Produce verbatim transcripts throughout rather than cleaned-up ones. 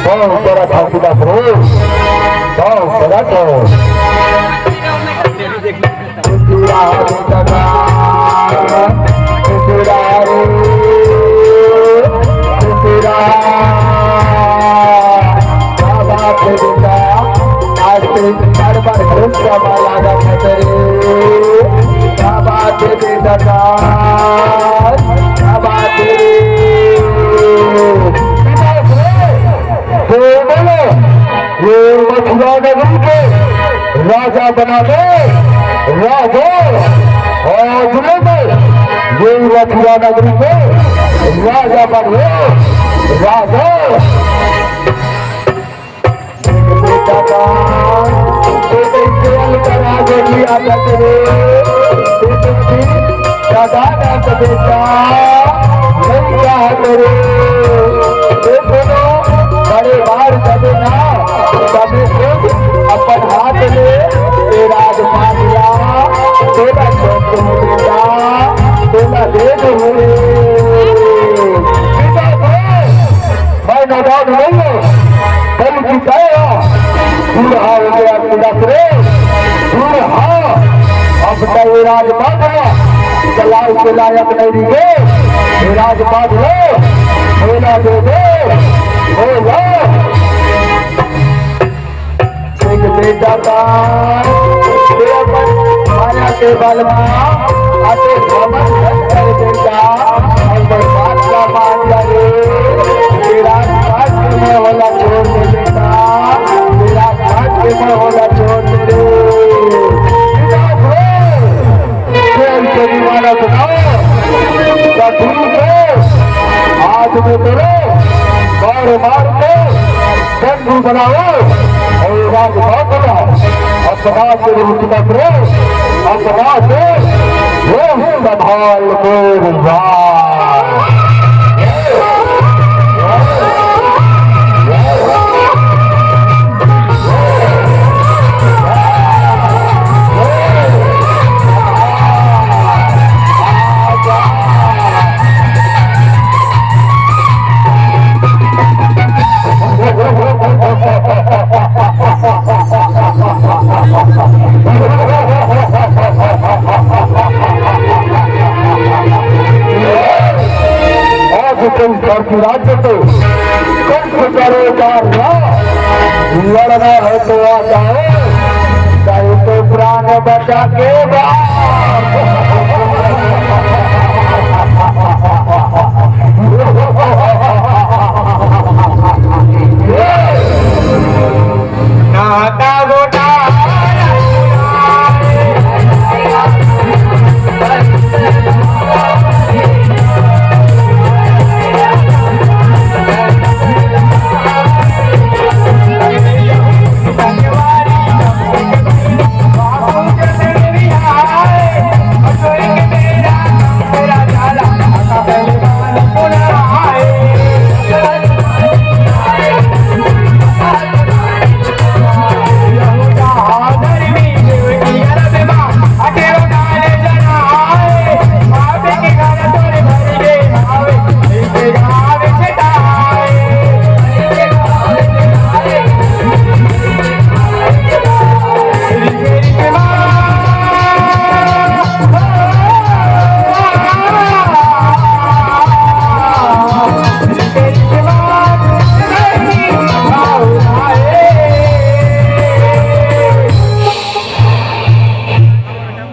बहुत बड़ा घासीदास रे, बहुत बड़ा तो। टुटुरा बेटा का, टुटुरा रे, टुटुरा। क्या बात है बेटा, आज तो एक बार बार घोष का माला का खतरे। क्या बात है बेटा का, क्या बात है रे। तो बोलो, ये मथुरा नगरी के राजा बना दे, राजा। और जिले में ये मथुरा नगरी के राजा बन गए, राजा। बेटा का, तो तेरे अंदर आ गई आदत रे, तो तेरी दादा ना तो बेटा, नहीं कहा करे। देखो ना, बड़े बार कभी ना, कभी खुद अपन हाथ ले, तेरा आत्मा दिया, तेरा शौक हो बेटा, तेरा दे दो रे। बेटा, मैं नादान नहीं हूँ, बल्कि गया। बूढ़ा हो गया तुलस रे, बूढ़ा। अब तो ये राज बांधना, चलाओ के लायक नहीं रही गे। ये राज बांध लो, बोला दे दे, बोला। एक बेटा का, तेरा मन माया के बल मा, आते भवन धन कर बेटा, और बर्बाद का मान करे। तेरा काट के मैं होला छोड़ दे बेटा, तेरा काट के मैं होला छोड़ दे रे। बेटा हो, प्रेम से दीवाना बनाओ, या गुरु को आज में करो, मार मार के बंधु बनाओ और राज बांधना, अपना से रुचना करो, अपना से वो संभाल को राज। आज तो इस धरती राज्य को कंस करेगा ना, लड़ना है तो आ जाओ, चाहे तो प्राण बचा के बाहर। नाता गोटा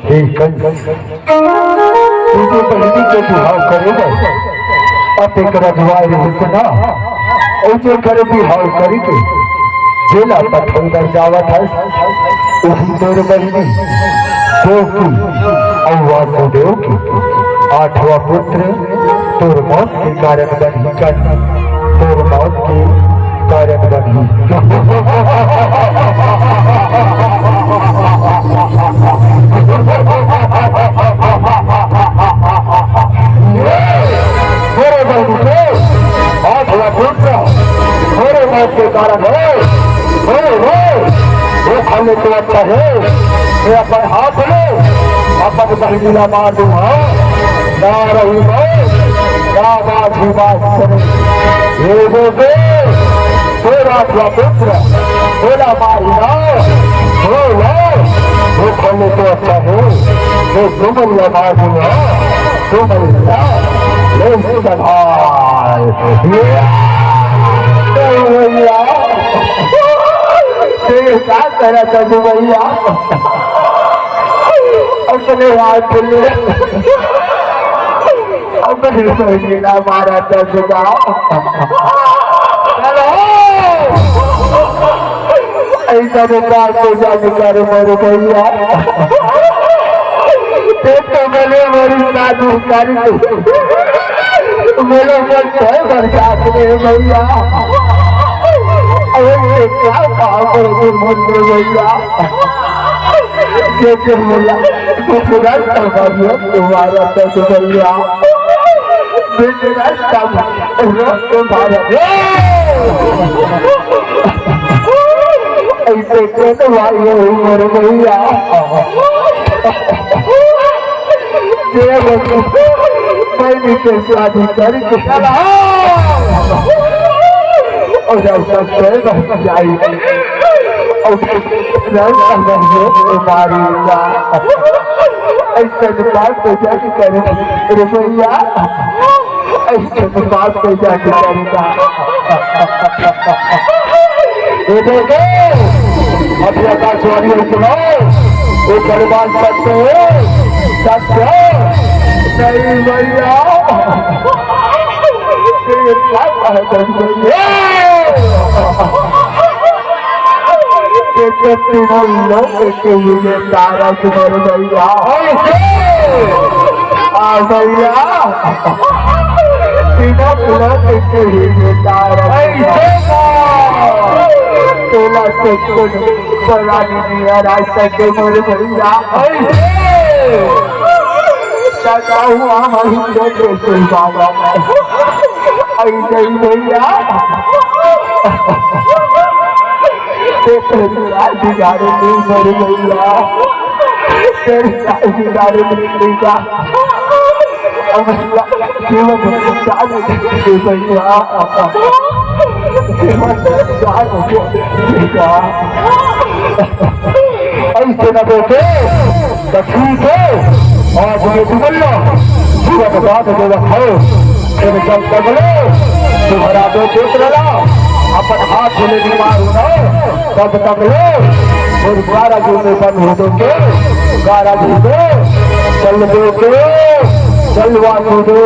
ए, कल तुझे बहिनी के बिहाव करे बर अतेक रजवाए रहिस ना, अउ जेकर बिहाव करिके जेला पठउदर जावत हस, उही तोर बहिनी देवकी अउ वासुदेव के आठवां पुत्र तोर मौत के कारण बनही कन, तोर मौत के कारण बनही। तोरे बहिनी के आठवां पुत्र तोरे मौत के कारण हे। हे, हे, वो खाने तो अच्छा हे, मैं अपन हाथ में अपन बहिनी ला मार दूंगा। ना रही मैं, ना बाजी बात करे। ये वो बे, तोर आठवां पुत्र, तोला मारी ना, हो ना, वो खाने तो अच्छा हे, मैं सुमन ला मार दूंगा। सुमन ला, ले सुमन भाई। ये, भैया। तेरे का करा था तू भैया? अपने हाथ ले, अपने बहिनी ला मारा था सुधा। ऐसा तो बात तो जाने कर मोर भैया। ते तो बोले मोरी साधु कर दे। बोले मोर तो बर्दाश्त नहीं भैया। अरे ये क्या काम कर दे मोर भैया। ये तो बोला, ये पूरा तबाही तुम्हारा तो भैया। ये पूरा तबाही तुम्हारा। ऐसे के तो भाई ये उम्र भैया। जय भगवान, मैं भी तो शादी करके चला। और जब तक जय भगवान जाए, और जब तक तुम्हारी ऐसे बात तो जाके करें, रुपया। ऐसे तो बात कोई जाके करेगा। ये देखे, अभी आकाशवाणी में सुनाओ, वो भगवान सत्य है, सत्य नहीं भैया। ये बात है, भैया। ये तो तीनों लोग के लिए तारा तुम्हारे भैया। ऐसे। आ भैया, बिना बुला के कहीं बेकार ऐसे का। तोला से कुछ परानी नहीं आ रहा, सके मोर भैया। ऐसे। सदा हुआ हम लोग के बाबा। ऐसे ही भैया। तेरे राज गाड़ी नहीं मर भैया। तेरे राज गाड़ी नहीं भैया। अब जीवन जान दे भैया। जीवन जान दे भैया। ऐसे न बेटे, तो ठीक है, आज ये दुनिया जीवन दान देवत है। फिर जब तक ले तुम्हारा दो पुत्र ला अपन हाथ ले बीमार होना, तब तक ले फिर ग्यारह जून में बंद हो दोगे, ग्यारह जून में चल दोगे, चलवा दो।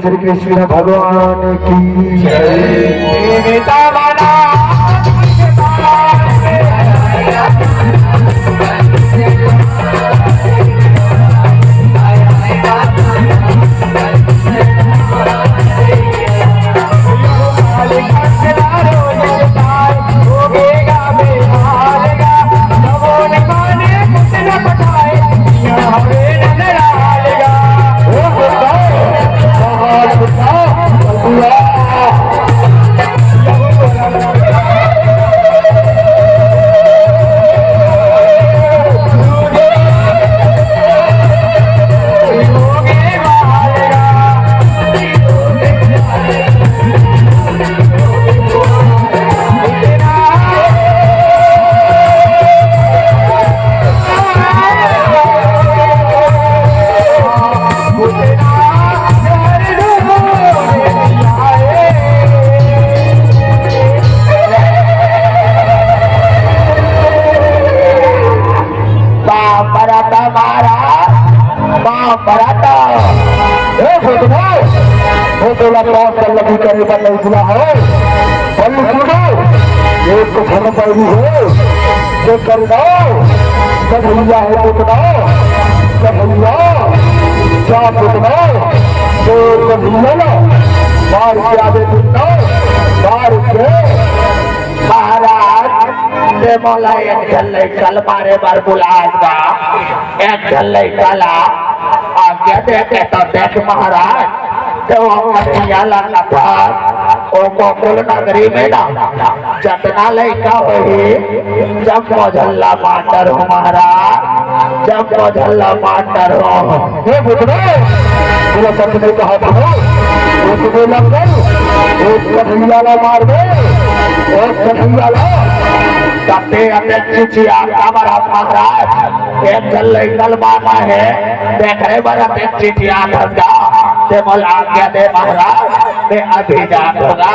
श्री कृष्ण भगवान की जय। बाप बराता महाराज, बाप बराता। ए भगवान, वो तोला कौन सा लगी करे पर नहीं बुला है? बलि कूदो, ये तो धन पैरी है। ये कर दो, कन्हैया है पुतना, कन्हैया, जा पुतना, तो कन्हैया ना, मार के आवे पुतना, मार के। महाराज, ते मोला एक झन लइका ल मारे बर बुलात बा, एक झन लइका ला आज्ञा दे के तो देख महाराज, ते वो कन्हैया ला कथा, वो गोकुल नगरी में ना, जतना लइका होही, जम्मो झन ला मार डरहूँ महाराज, जम्मो झन ला मार डरहूँ। हे पुत्र, तोला सच में कहा था, वो तुम्हें लग गई, वो कन्हैया ला मार दे, वो कन्हैया ला। तब ते अतेक चिचिया काबर हस महाराज, एक झन लइका ल मारना हे, तेखरे बर अतेक चिचिया हस गा, ते मोला आज्ञा दे महाराज, मैं अभी जात हूँ गा,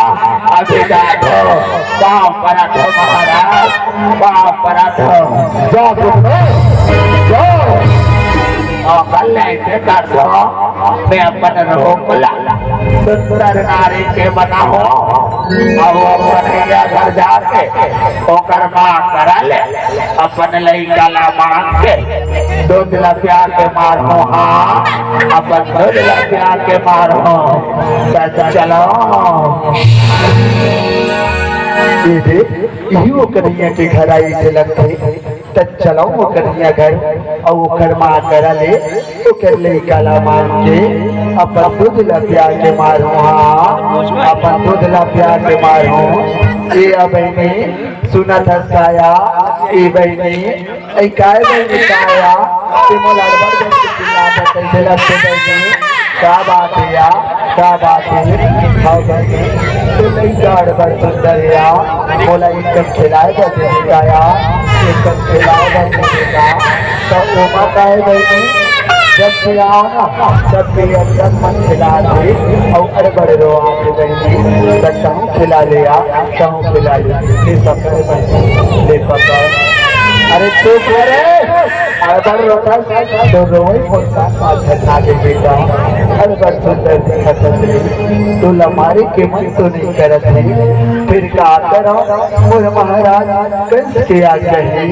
अभी जात हूँ। पाँव परत हूँ महाराज, पाँव परत हूँ। जा पुत्र, जा। अउ कल ऐसे कर दो, मैं अपन रूप ला सुंदर नारी के बनाहूँ, अउ वो कन्हैया घर जाके ओकर माँ करा ले, अपन लइका ला मांग के दूध ला पिया के मारहूँ, हाँ, अपन दूध ला पिया के मारहूँ। त चलो। ये देख, इही वो कन्हैया के घर आई से लगथे। त चलो वो कन्हैया घर, अउ ओकर माँ करा ले, ओकर लइका ला मांग के, अपन दूध ला पिया के मारहूँ, हाँ, अपन दूध ला पिया के मारहूँ। ए आ बहिनी, सुनत हस काया, ए बहिनी, ए काय बहिनी काया, ते मोला अड़बड़ बहिनी चिल्लात हस, कइसे लगथे बहिनी? का बात हे या? का बात हे? हव बहिनी, तो लइका अड़बड़ सुंदर हे या, मोला एक कन खिलाए बर दे दे का या, एक कन खिलाए बर दे दे का। त ओमा का हे बहिनी, जब भी आओ ना, तब भी एक कन मन खिला दे, अउ अड़बड़ रोवाथे बहिनी, त कहूँ खिला ले या, कहूँ खिला ले, ले पकड़ बहिनी, ले पकड़। अरे चुप रे, अड़बड़ रोथस, तो रोवई मोर का पाछन लागे बेटा। अड़बड़ सुंदर दिखत हस रे, तोला मारे के मन तो नइ करत हे, फिर का करंव, मोर महाराज कंस के आज्ञा हे,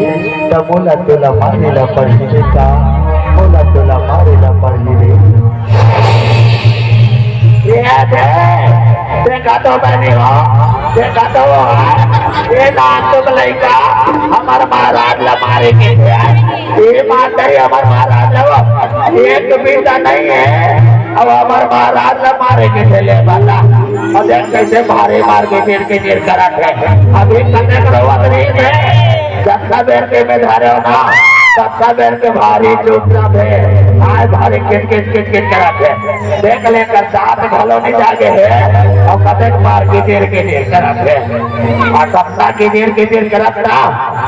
त मोला तोला मारे ला पड़ही बेटा, मोला तोला मारे ला पड़ही रे। ये दे, देखा तो बहिनी हो, देखा तो वो हे, ये नान तो लइका, हमर महाराज ला मारे के थे, ये मार दे हमर महाराज ला वो, एक बीता नइ हे, अब हमर महाराज ला मारे के थे ले बता, अउ देख कइसे भारी मार के गिर के गिर करत हे, अभी कतेक रोवत रहिस हे, जतका बेर के में धरे हो ना, ततका बेर के भारी चुपचाप हे, आय भारी किच किच किच किच करत हे। देख ले एकर दांत घलो नइ जागे हे, अउ कतेक मार गिदिर गिदिर करत हे। अउ कतना गिदिर गिदिर करत ना,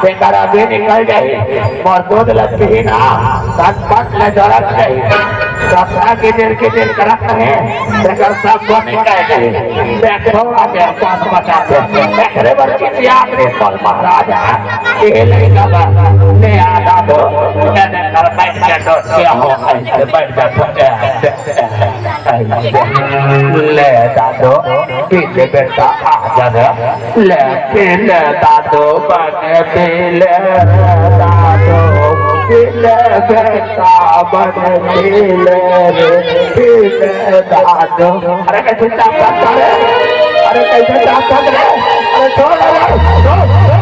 तेकर अभी निकल जाही। मोर दूध ल पीही ना, तन पट ले जरत जाही। कतना गिदिर गिदिर करत हे, तेकर सब को निकल जाही। देखो, अब पास बचा दे। एकरे बर चिचियात रहिस मोर महाराज, ए लइका बर ले आ दादू, मैं तेकर बैठ के डोसिया हो, बैठ जा, बैठ जा। ले दादो, पी ले बेटा, आ जा रे। ले पी ले दादो, बने पी ले रे दादो, पी ले बेटा, बने पी ले रे, पी ले दादो। अरे कइसे चापत रे? अरे कइसे चापत रे? अरे छोड़ रे, छोड़, छोड़।